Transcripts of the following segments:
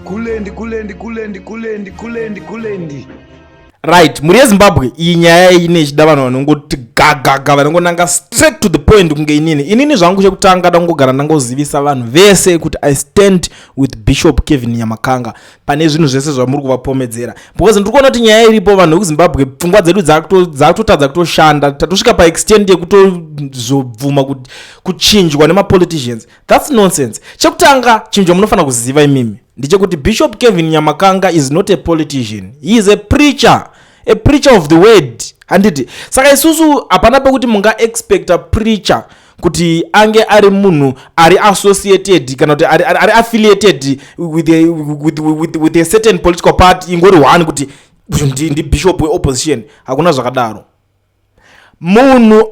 Kulendi, kulendi, kulendi, kulendi, kulendi, kulendi. Right, mhuri yeZimbabwe, iyi nyaya ine ichida vanhu vanongoti gagaga, vanongonanga straight to the point kunge inini. Inini zvangu, chekutanga dangogara ndangozivisa vanhu vese kuti I stand with Bishop Kevin Nyamakanga pane zvinhu zvese zvamuri kuvapomedzera, because ndiri kuona kuti nyaya iripo, vanhu vekuZimbabwe, pfungwa dzedu dzakutotadza kutoshanda. Tatosvika paextent yekutozobvuma kuchinjwa nemapoliticians. That's nonsense. Chekutanga, chinhu chamunofanira kuziva imimi ndechekuti Bishop Kevin Nyamakanga is not a politician. He is a preacher, a preacher of the word, handiti? Saka isusu hapana pekuti mungaexpecta preacher kuti ange ari munhu ari associated kana kuti ari affiliated with a certain political party ingori one, kuti ndibishop weopposition. Hakuna zvakadaro. Munhu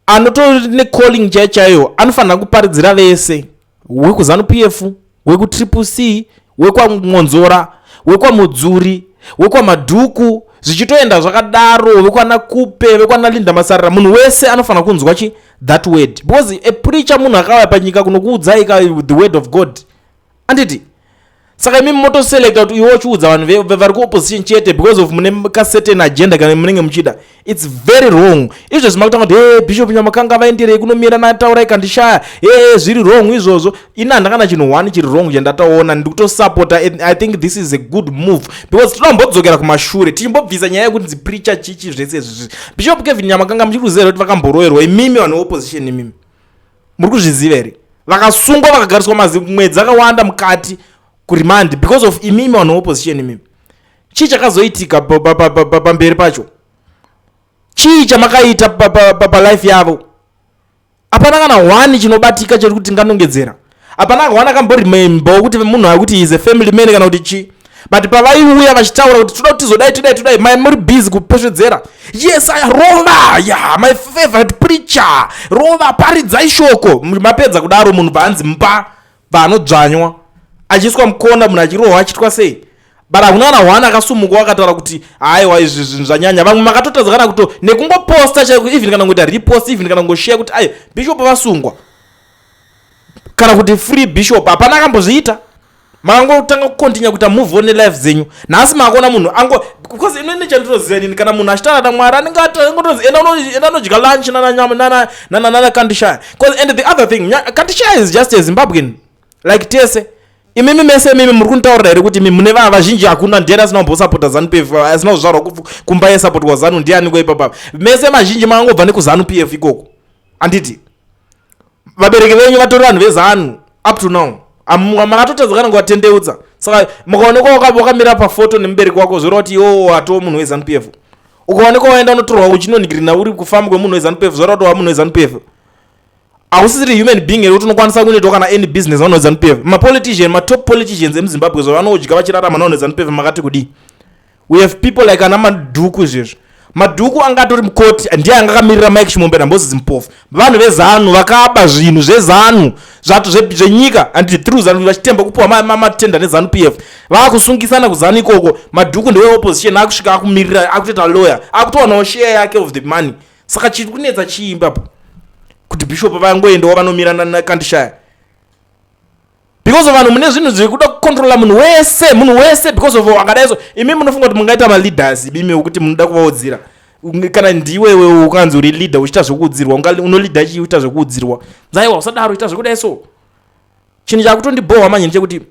anotori necalling chaiyo chaiyo anofanira kuparidzira vese, wekuZANU PF, wekuTriple C, wekwaMonzora, wekwaMudzuri, wekwaMadhuku, zvichitoenda zvakadaro, vekwana Kupe, vekwana Linda Masarira. Munhu wese anofanira kunzwa chi that word, because a preacher munhu akauya panyika kunokuudzai ka the word of God, anditi? Saka imi motoselecta kuti iwe uchiudza vanhu vari kuopposition chete because of mune kacertain agenda kana munenge muchida. It's very wrong. Izvezvi makutanga kuti, "He, Bishop Nyamakanga vaenderei kunomira naTaurai Kandishaya?" He, zviri wrong izvozvo. Ini handakana chinhu one chiri wrong chandataona. Ndikutosapota. I think this is a good move, because toda kumashure tichimbobvisa nyaya yekuti nzipreacher chichi zvese izvizvi. Bishop Kevin Nyamakanga, muchiri kuziva kuti vakamboroverwa? Imimi vanhu veopposition, imimi muri kuzviziva here? Vakasungwa, vakagariswa mazimwedzi akawanda mukati kuremand because of imimi vanhu veopposition imimi. Chii chakazoitika pamberi pacho? Chii chamakaita palife yavo? Hapana kana one chinobatika cheri kuti tinganongedzera. Hapana one akamboremembawo kuti munhu akuti is a family man kana kuti chii. But pavaiuya vachitaura kuti toda kuti tizodai, tidai, tudai, mai muri busy kupesvedzera. "Yes, aya rova ya my favorite preacher, rova, paridzai shoko." Mapedza kudaro, munhu bvaanzi mba, bvaanodzvanywa, achiiswa mukona, munhu achirohwa, achiitwa sei, but hakuna kana one akasumuka akataura kuti haiwa, izvi zvinhu zvanyanya. Vamwe makatotadza kana kuto nekungoposta chaiko, even kana kungoita repost, even kana kungoshare kuti ai, bishop vasungwa, kana kuti "Free Bishop". Hapana akambozviita. Makangotanga kucontinue kuita move on nelife dzenyu. Nhasi makuona munhu ango, because inini chandinoziva inini, kana munhu achitaura naMwari anenge angotonzi enda anodya lunch nana Kandishaya. And the other thing, Kandishaya is just a Zimbabwean like tese. Imimi mese imimi muri kunitaurira here kuti imi mune vava vazhinji, hakuna ndiani asina kumbosapota ZANU PF, asina kuzvarwa kumba yesapotwa ZANU? Ndianiko ipapapa? Mese mazhinji makangobva nekuZANU PF ikoko, handiti? Vabereki venyu vatori vanhu veZANU up to now. Makatotadza kana kuvatendeudza. Saka mukaonekwa wakamira pafoto nemubereki wako, zvoreva kuti iwowo watoo munhu weZANU PF. Ukaonekwa waenda unotorwa uchinonigirina uri kufamba kwemunhu weZANU PF, zvoreva kuti wa munhu weZANU PF. Hausisiri human being here kuti unokwanisa kunoitawo kana any business vanhu veZANU PF? Mapolitician, matop politicians emuZimbabwe zvavanodya vachirarama navanhu veZANU PF, makati kudii? We have people like ana Madhuku. Izvezvo Madhuku anga atori mukoti, ndiye anga akamirira Mike Chimombe naMoses Mpofu, vanhu veZANU vakaba zvinhu zveZANU zvato zvenyika, anditi? Through ZANU vachitemba kupiwa matenda neZANU PF, vaakusungisana kuZANU ikoko. Madhuku ndeweopposition, akusvika akumirira, akutoita lawyer, akutowanawo share yake of the money. Saka chiri kunetsa chii ipapo kuti bishop vangoendawo vanomira naKandishaya? Because of vanhu mune zvinhu zvekuda kucontrola munhu wese, munhu wese, because of akadai so. Imi munofunga kuti mungaita maleaders imi wekuti munoda kuvaudzira? Kana ndiwewe ukanzi uri leader uchiita zvekuudzirwa, unoleada chii uchiita zvekuudzirwa? Zaiwa, usadaro, ita zvekudai. So chinhu chakutondibhohwa manje ndechekuti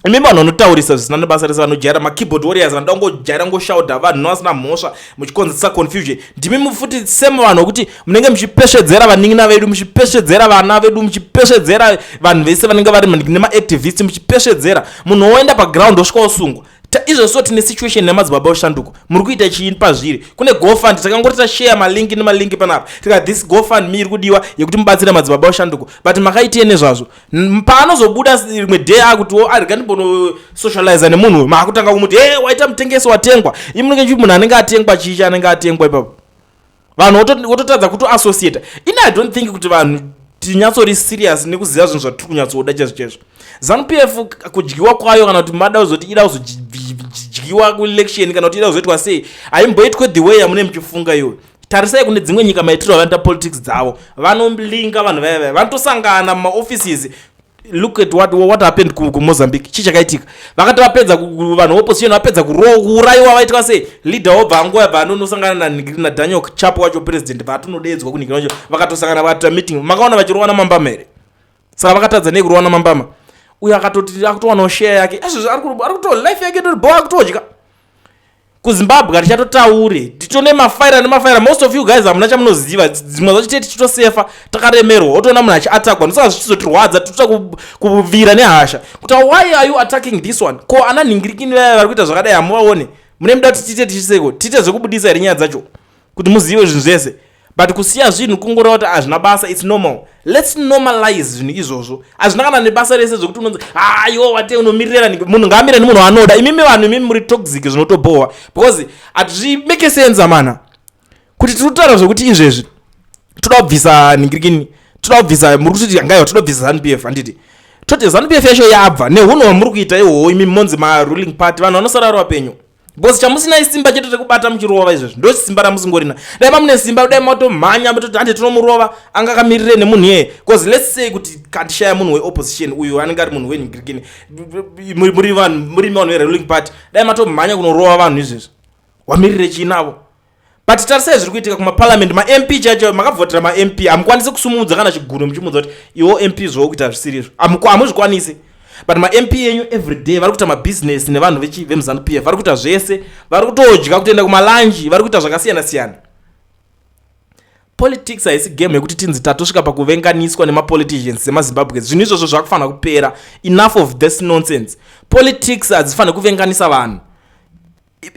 imi vanhu vanotaurisa zvisina nebasa rese, vanojaira makeyboard warriors, vanoda kungojaira ngoshaudha vanhu nevasina mhosva, muchikonzeresa confusion, ndimi mufuti same vanhu vekuti munenge muchipesvedzera vanin'ina vedu, muchipesvedzera vana vedu, muchipesvedzera vanhu vese vanenge vari nemaactivist, muchipesvedzera munhu woenda paground osvika osungwa. Izvozvo tine situation nemadzibaba oshanduko. Muri kuita chii pazviri? Kune GoFund, takangoti tashare malinki nemalinki panapa, tikati this GoFund Me iri kudiwa yekuti mubatsire madzibaba oshanduko, but makaitei nezvazvo? Paanozobuda rimwe day akutiwo arega ndimbonosocializa nemunhu uyu, maakutanga kumuti, "E, waita mutengesi, watengwa." Imunenge chi munhu anenge atengwa? Chii chaanenge atengwa ipapo? Vanhu wototadza kutoassociata. Ini I don't think kuti vanhu tinyatsori serious nekuziva zvinhu zvatiri kunyatsoda chaizvo chaizvo. ZANU PF kudyiwa kwayo, kana kuti mada kuzoti ida kuzodyiwa kuelection, kana kuti ida kuzoitwa sei, haimboitwe the way yamune muchifunga iwe. Tarisai kune dzimwe nyika maitiro avanoita politics dzavo. Vanolinga vanhu vaya vaya, vanotosangana mumaoffices. Look at what happened kuMozambique. Chii chakaitika? Vakati vapedza, vanhu opposition vapedza kuurayiwa, vaitwa sei, leader wobva anguva yabva anonosangana naDaniel Chapo wacho, president vaatonodeedzwa kuningira wacho. Vakatosangana, vakatoita meeting. Makaona vachirowana mambama here? Saka vakatadza nei kurowana mambama? Uyo akatoti akutowanawo share yake. Azvizvi ari kuto life yake itori bo, akutodya. KuZimbabwe hatichatotaure, titone mafaira nemafaira. Most of you guys hamuna chamunoziva. Dzimwe dzacho tee tichitosefa, takaremerwa. Wotoona munhu achiatakwa, ndosaka zvichizotirwadza, titoita kuvira nehasha kuti, "Why are you attacking this one?" Ko ana nhingirikini vaya vari kuita zvakadai hamuvaone? Mune muda kuti tiite tichiseko, tiite zvekubudisa here nyaya dzacho kuti muzive zvinhu zvese? But kusiya zvinhu kungoreva kuti hazvina basa, it's normal. Let's normalize zvinhu izvozvo. Hazvina kana nebasa rese zvekuti unonzi ayo wate unomirira munhu. Ngaamire nemunhu waanoda. Imimi vanhu, imimi muri toxic, zvinotobhowa, because hatizvimake sense amana kuti tiri kutaura zvekuti izvezvi toda kubvisa ningirikini, toda kubvisa, muri kutoti ngaiwa, toda kubvisa ZANU PF. Handiti toti ZANU PF yacho yabva neunhu hwamuri kuita ihwohwo, imi monzi maruling party, vanhu vanosara vari vapenyu, because chamusina simba chete rekubata muchirova izvezvi, ndo simba ramusingorina. Dai mamune simba, dai matomhanya, matoti hande tinomurova, anga akamirire nemunhu iyeye. Because let's say kuti kandishaya munhu weopposition uyu anenge ari munhu wenhingirikini, muri vanhu, muri vanhu veruling party, dai matomhanya kunorova vanhu izvezvi, wamirire chiinavo. But tarisai zviri kuitika kumaparliament, maMP chaicho makavhotera maMP, hamukwanisi kusumudza kana chiguno muchimudza kuti iwo MP zvokuita zvisiri izvo. Hamuzvikwanisi. But maMP enyu everyday vari kuita mabhizinesi nevanhu vemuZANU PF, vari kuita zvese, vari kutodya, kutoenda kumalunch, vari kuita zvakasiyana siyana. Politics haisi game yekuti tinzi tatosvika pakuvenganiswa nemapoliticians semaZimbabwe. Zvinhu izvozvo zvakufanira kupera. Enough of this nonsense. Politics hadzifaniri kuvenganisa vanhu.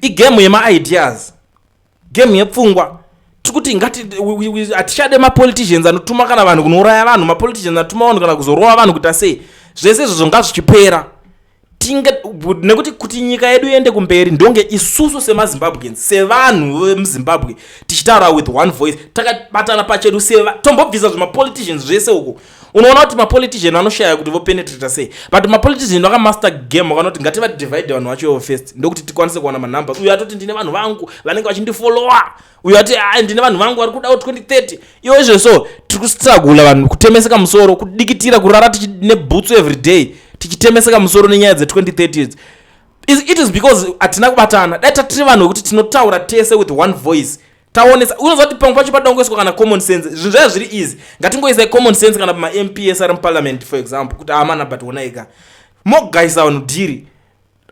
Igame yemaideas, game yepfungwa. Tiri ngati hatichade mapoliticians anotuma kana vanhu kunouraya vanhu, mapoliticians anotuma vanhu kana kuzorova vanhu, kuita sei. Zvese izvozvo ngazvichipera. Tinge nekuti kuti nyika yedu iende kumberi, ndonge isusu semaZimbabweans, sevanhu vemuZimbabwe, tichitaura with one voice, takabatana pachedu seva, tombobvisa zvemapoliticians zvese uko. Unoona kuti mapolitician vanoshaya kuti vopenetrata sei, but mapolitician vakamaster game. Vakanoti ngativadivide vanhu vacho ivo first, ndokuti tikwanise kuwana manumbers. Uyo atoti ndine vanhu vangu vanenge vachindifollowa, uyo ati ai ndine vanhu vangu vari kudawo 2030. Iwo izvo so tiri kustrugula, vanhu kutemeseka musoro, kudikitira, kurara nebhutsu everyday, tichitemeseka musoro nenyaya dze2030 idzi. It is because hatina kubatana. Dai tatiri vanhu vekuti tinotaura tese with one voice, taonesa. Unoziva kuti pamwe pacho padangoiswa kana common sense, zvinhu zvaya zviri easy. Ngatingoisai common sense kana pamaMPs ari muparliament, for example, kuti amana, but onaika mogaisa vanhu dhiri.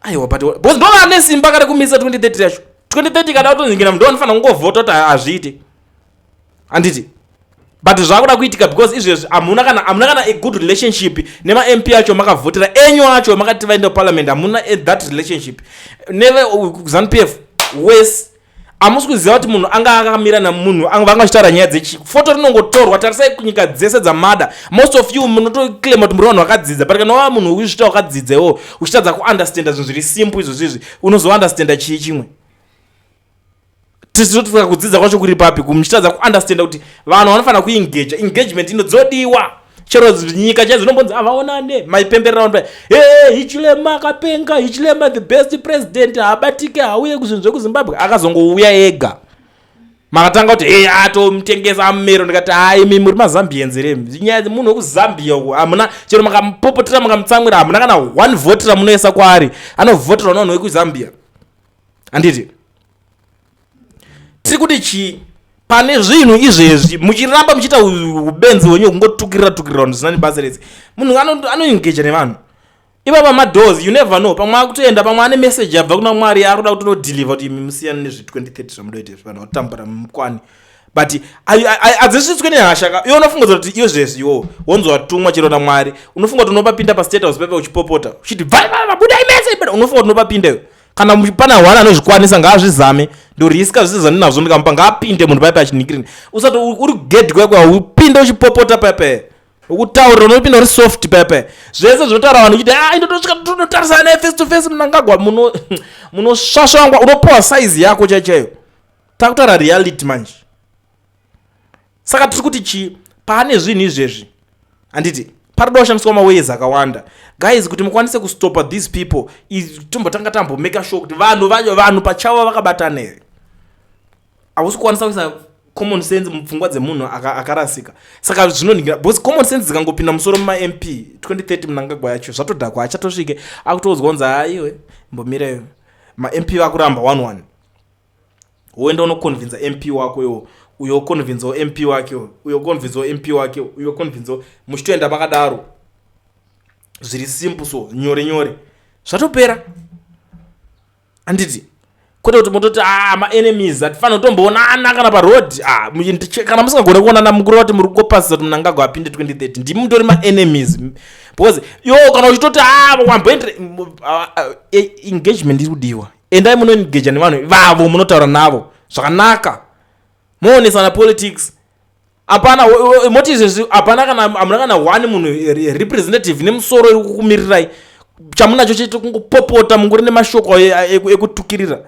Aiwa, but because ndo vane simba kare kumisa 2030 yacho. 2030 kada kutonzingira, ndo vanofanira kungovhota kuti hazviite, handiti? But zvakuda kuitika because izvezvi hamuna kana a good relationship nemaMP acho makavhotera enyu acho makati vaende kuparliament. Hamuna that relationship neve ZANU PF wese. Hamusi kuziva kuti munhu anga akamira namunhu vanga vachitaura nyaya dzechi foto rinongotorwa. Tarisai kunyika dzese dzamada. Most of you munotoclaima kuti muri vanhu vakadzidza, but kana wava munhu wekuzvita wakadzidza iwo uchitadza kuunderstanda zvinhu zviri simple izvo zvizvi, unozounderstanda chii chimwe? Tisitotika kudzidza kwacho kuri papi muchitadza kuunderstanda kuti vanhu vanofanira kuengaja? Engagement inodzodiwa. Chero nyika chaidzo dzinombonzi havaonane, maipemberera vanhu, "He, Hichilema akapenga, Hichilema the best president, haabatike, hauye kuzvinhu zvekuZimbabwe." Akazongouya ega, makatanga kuti he atomutengesa amumero. Ndikati hai, imi muri maZambians here? Nyaya munhu wekuZambia uku hamuna, chero makamupopotera, makamutsamwira, hamuna kana one vote ramunoisa kwaari. Anovhoterwa nevanhu vekuZambia, handiti? Tiri kuti chii pane zvinhu izvezvi? Muchiramba muchiita ubenzi hwenyu hwekungotukirira tukirira vanhu zvisina nebasa rese. Munhu anoengeja nevanhu ipapa madoors, you never know, pamwe akutoenda, pamwe ane message yabva kuna Mwari yaari kuda kutonodeliver kuti imi musiyane nezve2030 zvamudoita izvi, vanhu vatambura mukwani. But hadzisvitswe nehasha ka. Iwe unofunga kuti iyo zvezvi iwo wonzi watumwa chero naMwari, unofunga kuti unopapinda paState House pepe uchipopota uchiti bvai budai mese? Unofunga kuti unopapinda iwe? Kana pana hwana anozvikwanisa, ngaazvizame. Ndoriska zvese zvandinazvo, ndikamupa, ngaapinde munhu paipe achinikirina. Usati uri gedhi kwakwa upinde uchipopota paipe ukutaurira, unopinda uri soft pepe. Zvese zvinotaura vanhu uchiti a indotosvika tonotarisana naye face to face, Mnangagwa, munosvasvangwa, unopiwa saizi yako chaichaiyo. Takutaura reality manje. Saka tiri kuti chii paane zvinhu izvezvi? Handiti paroda kushandiswa maways akawanda, guys, kuti mukwanise kustopa these people? Tombotanga tambomeka sure kuti vanhu vacho, vanhu pachavo, vakabatana here? Hausi kukwanisa kuisa Common sense mupfungwa dzemunhu akarasika. Saka zvinonhingira because common sense dzikangopinda musoro mumamp 2030 Mnangagwa yacho zvatodhakwa, achatosvike akutoudzwa kunzi aiwe, mbomireyo, maMP vakuramba 11. Woenda unoconvinza MP wako iwo, uyo oconvinzawo MP wake, uyo oconvinzawo MP wake, uyo oconvinzawo, muchitoenda makadaro. Zviri simple, so nyore nyore zvatopera, handiti? Kwete kuti mototi, "Ah, maenemies, hatifanira kutomboonana kana paroad." Ah, kana musingagone kuonana, mukureva kuti muri kungopasisa kuti Mnangagwa apinde 2030. Ndimi mutori maenemies, because yo kana uchitoti, "Ah, wamboendere," engagement iri kudiwa. Endai munoengaja nevanhu vavo, munotaura navo zvakanaka, moonesana politics. Hapana moti izvezvi hapana kana, hamuna kana one munhu representative nemusoro iri kukumirirai. Chamunacho chete kungopopota, mungori nemashoko ekutukirira.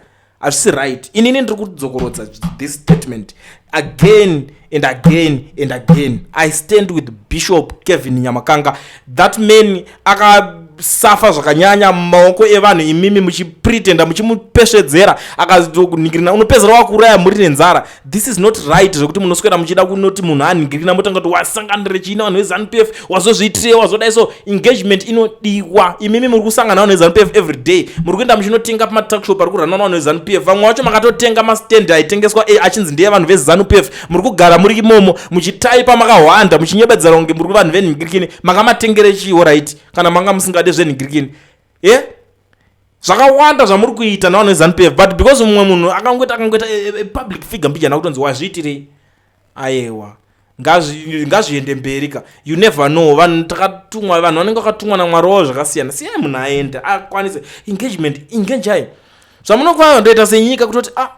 Hazvisi right. Inini ndiri kudzokorodza this statement again and again and again: I stand with Bishop Kevin Nyamakanga. That man akasafa zvakanyanya mumaoko evanhu. Imimi muchipretenda, muchimupesvedzera, akazoningirina, unopedzera wakuuraya muri nenzara. This is not right, zvekuti munoswera muchida kunoti munhu aningirina, motanga kuti wasanganire chiina vanhu veZANU PF, wazozviitirei, wazodai. So engagement inodiwa. Imimi muri kusangana vanhu veZANU PF every day, muri kuenda muchinotenga pamatuckshop ari kurana vanhu veZANU PF. Vamwe vacho makatotenga mastand aitengeswa achinzi ndeye vanhu veZANU PF. Muri kugara muri imomo muchitaipa makahwanda, muchinyebedzera kunge muri vanhu venhingirikini. Makamatengere chiwo, right? Kana manga musingade zvenhingirikini, ye zvakawanda zvamuri kuita navanhu veZANU PF, but because mumwe munhu akangoita public figure mbijana, kutonzi wazviitirei. Ayewa, ngazviende mberi ka. You never know, vanhu takatumwa, vanhu vanenge vakatumwa naMwari wavo zvakasiyana. Siyai munhu aende akwanise engagement. Engagei zvamunokwana ndoita senyika kutoti, "Ah,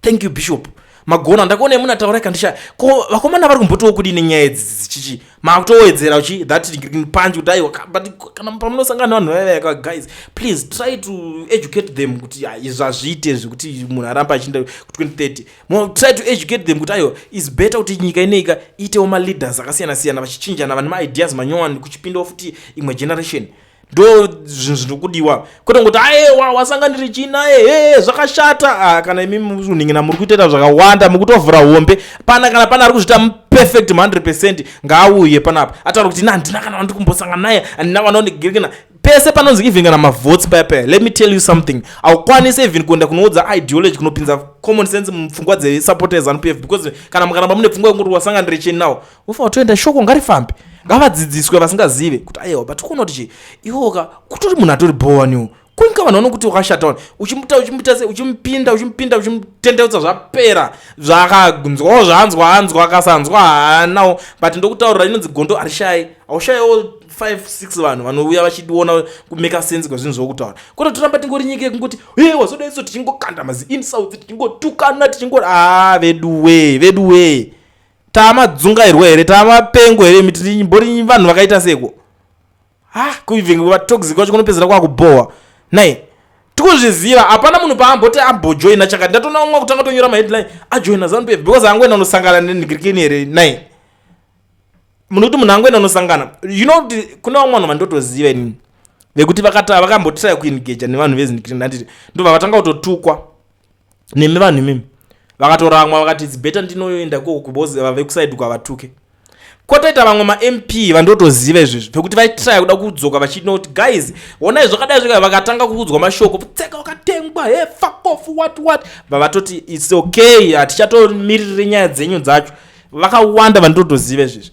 thank you, Bishop, magona. Ndakuonai munataura kandisha." Ko vakomana vari kumbotiwo kudini nyaya idzi chichi? Makutowedzera uchi that punch kuti aiwa. But kana pamunosangana nevanhu vaivayaka, guys, please try to educate them kuti izvi hazviite zvekuti munhu aramba achienda ku2030. Try to educate them kuti aiwa, is better kuti nyika ineika iitewo maleaders akasiyana siyana, vachichinjana, vane maideas manyowani, kuchipindawo futi imwe generation. Ndo zvinhu zvinokudiwa, kwete ngoti, "Aiwa, wasanganiri china, ehe, zvakashata." Ah, kana imi munhingina muri kutoita zvakawanda, mukutovhura hombe pana. Kana pana ari kuzviita perfect 100, ngaauye panapa ataura kuti, "Na handina kana wandiri kumbosangana naye, handina vanondigirikina." Pese panonzi even kana mavotes paya paya, let me tell you something, haukwanisi even kuenda kunoudza ideology, kunopinza common sense mupfungwa dzesupporters ZANU PF, because kana mukaramba mune pfungwa yekuti wasanganire cheni nawo, ufanira kutoenda. Shoko ngarifambe, ngavadzidziswe vasingazive kuti aiwa. But kuona kuti chi iwoka kutori munhu atori bhowaniwo kuinga vanhu vanokuti wakashata, wani uchimuta, uchimuita se uchimpinda, uchimpinda, uchimutendeutsa, zvapera. Zvakanzwawo zvaanzwa, anzwa, akasanzwa haanawo. But ndokutaurira inonzi gondo harishayi. Haushayiwo 5 6 vanhu vanouya vachiona kumeka sense kwezvinhu zvokutaura, kwete toramba tingori nyika yekungoti, "E, wazodaiso," tichingokanda mazi insults, tichingotukana, tichingo, a, veduwe, veduwe, taamadzungairwa here? Taamapengo here? Mitimbori vanhu vakaita seko? Ha, kuivhenga vatoxic vacho kunopedzera kwakubhohwa nai. Tikuzviziva, hapana munhu paamboti ambojoina chakati. Ndatoona umwe kutanga tonyora maheadline, ajoina ZANU PF because angoenda unosangana nenhingirikini here nai? Munhu kuti munhu angoenda unosangana, you know kuti kune vamwe vanhu vandotoziva inini vekuti vakambotraya kuengaja nevanhu vezinhingirikini, handiti? Ndobva vatanga kutotukwa nemi vanhu imimi, vakatoramwa, vakati, "It's better ndinoenda ikoko," because vave kuside kwavatuke. Kwotoita vamwe maMP vandotoziva izvezvi pekuti vaitraya kuda kudzoka vachinoti, "Guys, onai zvakadai zvaka," vakatanga kuudzwa mashoko, "Tseka, wakatengwa, he, fuck off, what what." Vavatoti, "It's okay, hatichatomirire nyaya dzenyu dzacho." Vakawanda vandotoziva izvezvi.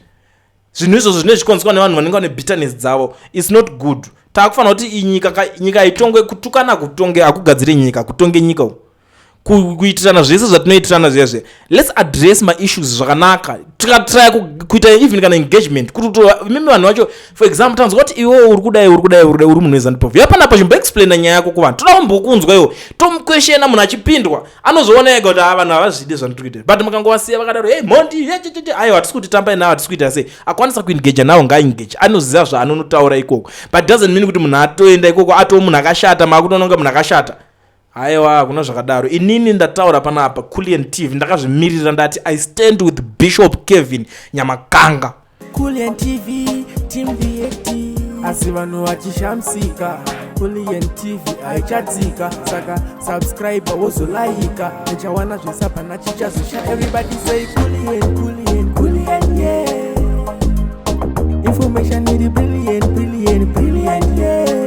Zvinhu izvozvo zvine zvikonzwa nevanhu vanenge vane bitterness dzavo. It's not good. Taakufanira kuti inyika, nyika itongwe. Kutukana kutonge hakugadziri nyika, kutonge nyika uku kuitirana zvese zvatinoitirana zviya zviya. Let's address maissues zvakanaka. Tikatraya kuita even kana engagement kuti mimi vanhu vacho, for example, tanzwa kuti iwe uri kudai, uri kudai, uri kudai, uri munhu weZANU PF yapanapa, chimboexplaina nyaya yako kuvanhu, toda kumbokunzwa iwo. Tomukweshena munhu achipindwa, anozoona ega kuti, "Ah, vanhu havazvidi zvandiri kuita." But mukangovasiya vakadaro, "Hey, mondi, aiwa, hatisi kuti tambai navo, hatisi kuita sei." Akwanisa kuengaja navo, ngaaengeje, anoziva zvaanonotaura ikoko. But doesn't mean kuti munhu atoenda ikoko atoo munhu akashata. Maakutoona kunge munhu akashata. Haiwa, hakuna zvakadaro. Inini ndataura panapa, Culian TV, ndakazvimirira, ndati I stand with Bishop Kevin Nyamakanga. Culian TV, Team VAT, asi vanhu vachishamisika. Kulliant TV haichadzika, saka subscribe wozolaika, nichawana zvesapana chichazosha. Everybody say Kulliant, Kulliant, Kulliant, yeah. Information iri brilliant, brilliant, brilliant, yeah.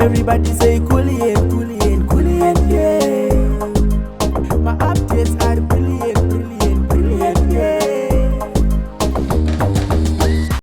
Everybody say Kulliant.